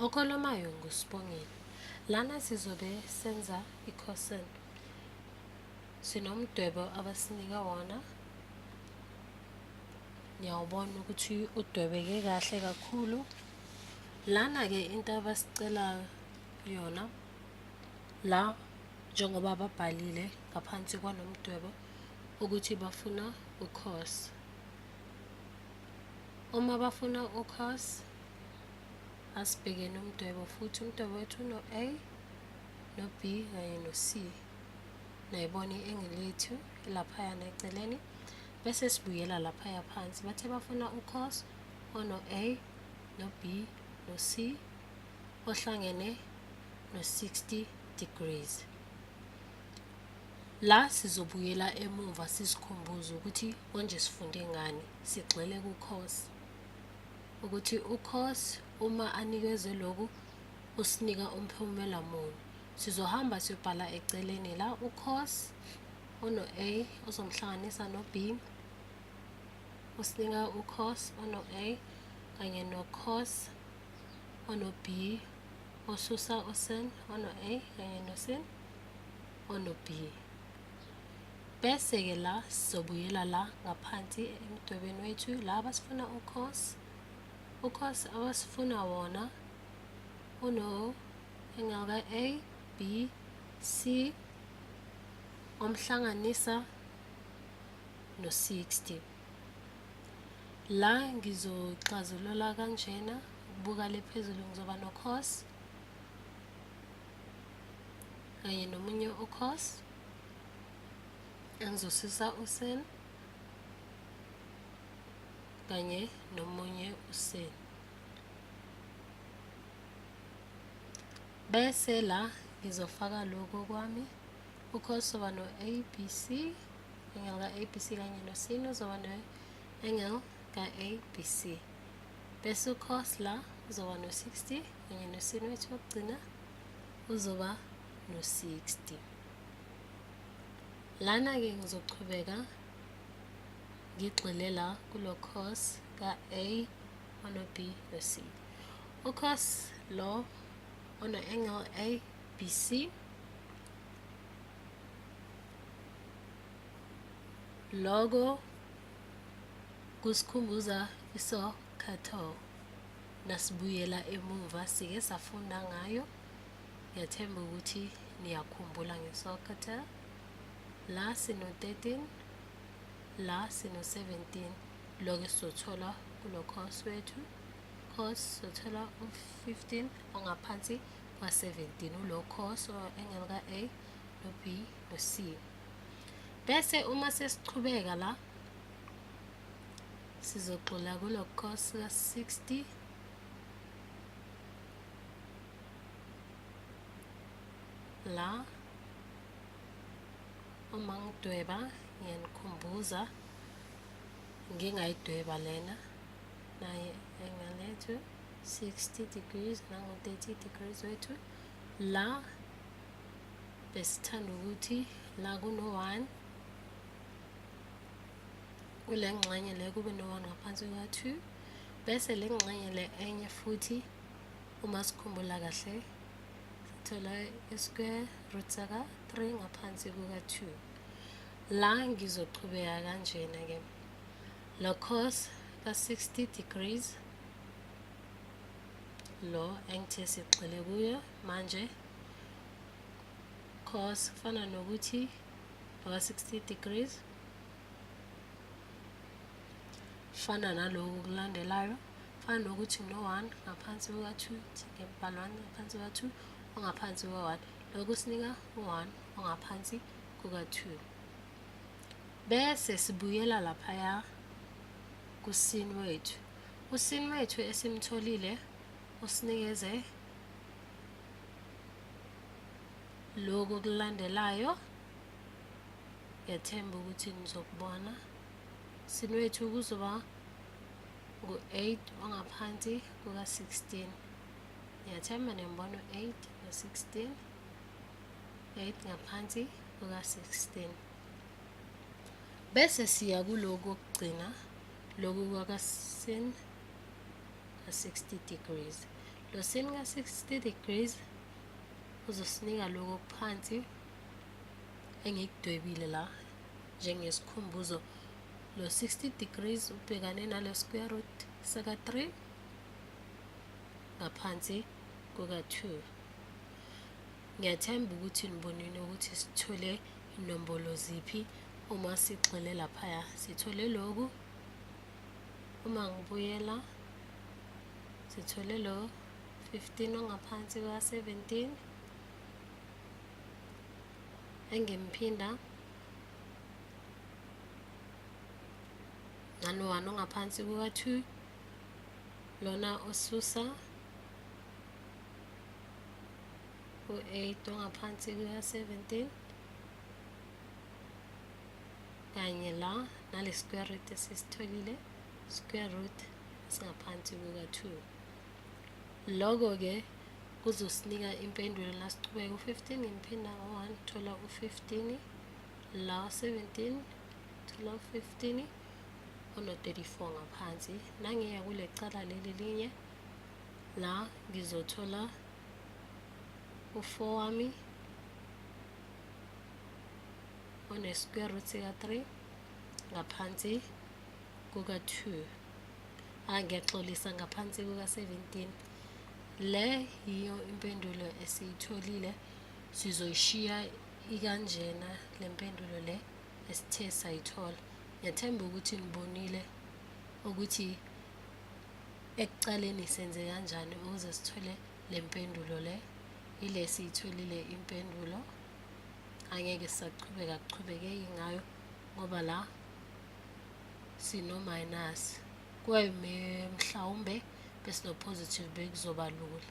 Okhulumayo nguSibongile. Lana sizobe senza i-cosine. Sinomdwebo abasinika wona. Niyawubona ukuthi udwebeke kahle kakhulu. Lana-ke into abasicela yona la, njengoba babhalile ngaphansi kwanomdwebo ukuthi bafuna u-cos. Uma bafuna u-cos, asibhekeni umdwebo futhi. Umdwebo wethu uno-A, no-B kanye no-C. Nayibona i-angle yethu laphayana eceleni. Bese sibuyela laphaya phansi. Bathe bafuna u-cos ono-A, no-B, no-C ohlangene no-60 degrees. La sizobuyela emuva sizikhumbuze ukuthi konje sifunde ngani, sigxile ku-cos. Ukuthi u-cos uma anikezwe lokhu usinika umphumela muni. Sizohamba siyobhala eceleni la u-cos ono-A ozomhlanganisa no-B, usinika u-cos ono-A kanye no-cos ono-B osusa u-sin ono-A kanye no-sin ono-B. Bese-ke la sizobuyela la ngaphansi emdwebeni wethu la abasifuna u-cos. U-cos abasifuna wona uno angle ka-A, B, C omhlanganisa no-60. La ngizoxazulula kanjena, ukubuka le phezulu ngizoba no-cos kanye nomunye u-cos engizosusa u-sin kanye nomunye u-sin. Bese la ngizofaka lokho kwami, u-cos uzoba no-A, B, C, angle ka-A, B, C kanye no-sin uzoba no-angle ka-A, B, C. Bese u-cos la uzoba no-60 kanye no-sin wethu wokugcina uzoba no-60. Lana-ke ngizochubeka ngigxile la kulo cos ka-A ono-B no-C. U-cos lo ono-angle A, B, C, loko kusikhumbuza iSOHCAHTOA. Nasibuyela emuva sike safunda ngayo. Ngiyathemba ukuthi niyakhumbula ngeSOHCAHTOA. La sino-13, la sino-17. Lokho sizothola kulo cos wethu. Cos sizothola u-15 ongaphansi kwa-17 ulo cos o-angle ka-A no-B no-C. Bese uma sesichubeka la sizogxila kulo cos ka-60 la. Uma ngidweba ngiyanikhumbuza ngingayidweba lena naye angle yethu 60 degrees nango 30 degrees wethu. La besithanda ukuthi la kuno 1 kule ngxenye le kube no 1 ngaphansi kuka 2, bese le ngxenye le enye futhi uma sikhumbula kahle sithola i-square root saka 3 ngaphansi kuka 2. La ngizochubeka kanjena ke, lo cos ka 60 degrees lo engithe sigxile kuyo manje, cos kufana nokuthi lo 60 degrees fana naloku kulandelayo, fana nokuthi no-1 ngaphansi kuka-2, ngibhala 1 ngaphansi kuka-2 ongaphansi kuka-1, lokhu sinika u-1 ongaphansi kuka-2. Bese sibuyela laphaya kusin wethu. Usin wethu esimtholile usinikeze lokhu okulandelayo. Ngiyathemba ukuthi nizokubona. Sin wethu kuzoba ngu-8 ongaphansi kuka-16. Ngiyathemba niyambona u-8 no-16, 8 ngaphansi kuka-16. Bese siya kuloku kokugcina, loku kwaka-sin ka-60 degrees. Lo sin ka-60 degrees uzosinika lokho phansi engikudwebile la njengesikhumbuzo. Lo 60 degrees ubhekane nalo square root saka-3 ngaphansi kuka-2. Ngiyathemba ukuthi nibonile ukuthi sithole inombolo ziphi uma sigxile laphaya. Sithole lokhu, uma ngibuyela sithole lo 15 ongaphansi kuka-17, engimphinda nano-1 ongaphansi kuka-2, lona osusa u-8 ongaphansi kuka-17, kanye la nale square root esisitholile, square root esingaphansi kuka-2. Lokho-ke kuzosinika impendulo. Nasichubeka u-15 ngimphinda ngo-1, thola u-15, la 17 thola u-15 ono-34 ngaphansi. Nangiya kule cala leli linye la ngizothola u-4 wami one-square root sika-3 ngaphansi kuka-2, ngiyaxolisa, ngaphansi kuka-17. Le yiyo impendulo esiyitholile, sizoyishiya ikanjena le mpendulo le esithe sayithola. Ngiyathemba ukuthi nibonile ukuthi ekuqaleni senze kanjani ukuze sithole le mpendulo le. Ile siyitholile impendulo, angeke sisachubeka kuchubekeki ngayo ngoba la sino minus, kwaye mhlawumbe besino positive bekuzoba lula.